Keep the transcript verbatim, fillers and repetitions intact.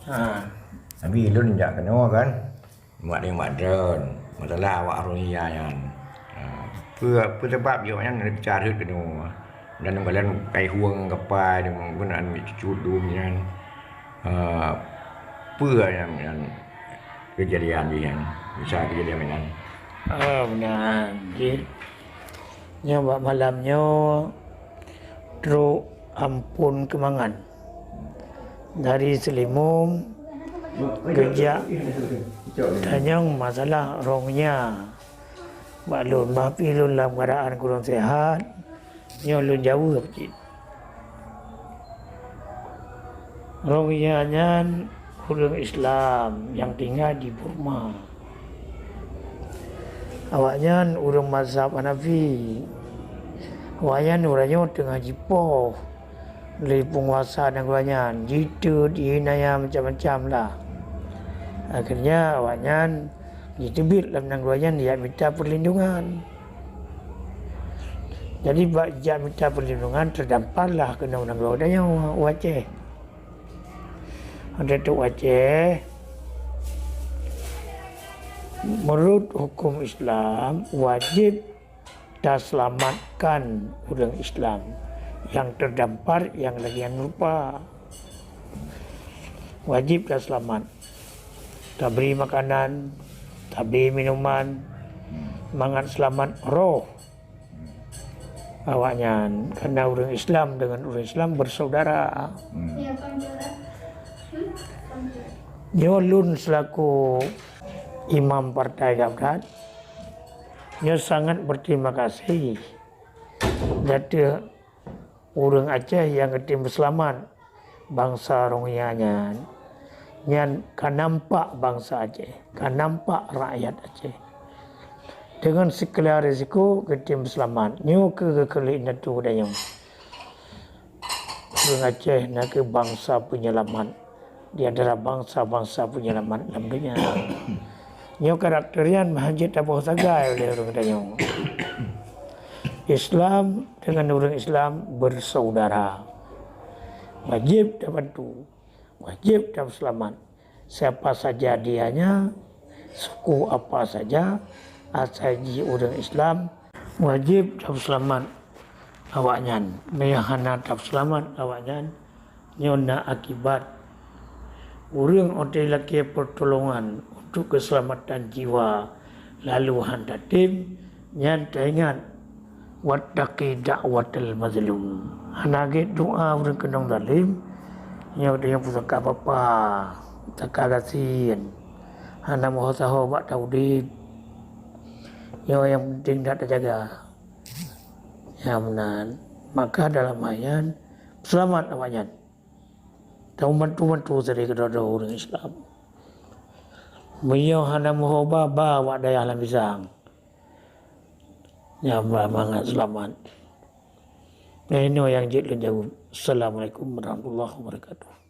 Ha. Tapi lôn jak keunoe kan, mak deng mak drone, masalah awak Rohingya nyan. Ha. Peue, peue sabab jih awak nyan bicara rhot keunoe. Dan kalian kai hueng kapai dengan guna ambil cucu dum nyan. Ha. Peue nyan, nyan kejadian jih nyan. Bisa kejadian nyan. Oh, meunan. Jih. Nyoe bak malam nyoe trok amphon keumangan. Dari Seulimum geujak tanyong masalah Rohingya bak lôn. Bah pih lôn lam keuadaan kurang sehat, nyoe lôn jaweueb cit. Rohingya nyan ureuëng Islam nyang tinggai di Burma. Awaknyan ureuëng mazhab Hanafi. Awaknyan uroe nyoe teungoh jipoh lé peunguasa nanggroe nyan, jiteuet, jianiaya macam-macam lah. Akhirnya awaknyan jiteubiet lam nanggroe nyan jak mita perlindungan. Jadi bak jak mita perlindungan, teudamparlah keunoe nanggroe tanyoe u Aceh. Watée trok u Aceh, meunurot huköm Islam, wajéb taseulamatkan ureuëng Islam nyang teudampar nyang lagée nyan rupa. Wajéb taseulamat. Tabri makanan, tabri minuman, mangat seulamat roh awaknyan, karena ureuëng Islam dengan ureuëng Islam bersaudara. Hmm. Nyoe lôn selaku imam partai Gabrat, nyoe sangat berterima kasih gata ureuëng Aceh nyang geutem peuseulamat bansa Rohingya nyan. Nyan ka nampak bansa Aceh, ka nampak rakyat Aceh. Dengan segala risiko geutem peuseulamat. Nyoe keuh geukheun lé indatu tanyoe. Ureuëng Aceh nakeuh bansa penyelamat di antara bansa-bansa penyelamat lam donya. Nyoe karakter nyan meuhan jeuet taboh sagai oleh ureuëng tanyoe. Islam dengan ureuëng Islam bersaudara. Wajéb tabantu, wajéb taseulamat. Siapa saja dianya, suku apa saja, asai jih ureuëng Islam, wajéb taseulamat awaknyan. Meunyoe hana taseulamat awaknyan, nyoe na akibat. Ureuëng watée lakée pertolongan untuk keselamatan jiwa, lalu han tatem, nyan taingat, "Wattaqi da'watal mazlum." Hana gét doa ureuëng keunong zalim, nyoe tanyoe peusaka papa, peusaka gasien. Hana meuho saho bak taudeb. Nyoe nyang penting that tajaga. Nyang meunan. Maka dalam hal nyan, seulamat awaknyan. Tabantu-bantu sabe keudroe-droe ureuëng Islam. Meunyoe hana meuho ba, ba awak dayah lam pisang. Nyang ba mangat seulamat. Nyoe nyang jeuet lôn jaweueb. Assalamualaikum warahmatullahi wabarakatuh.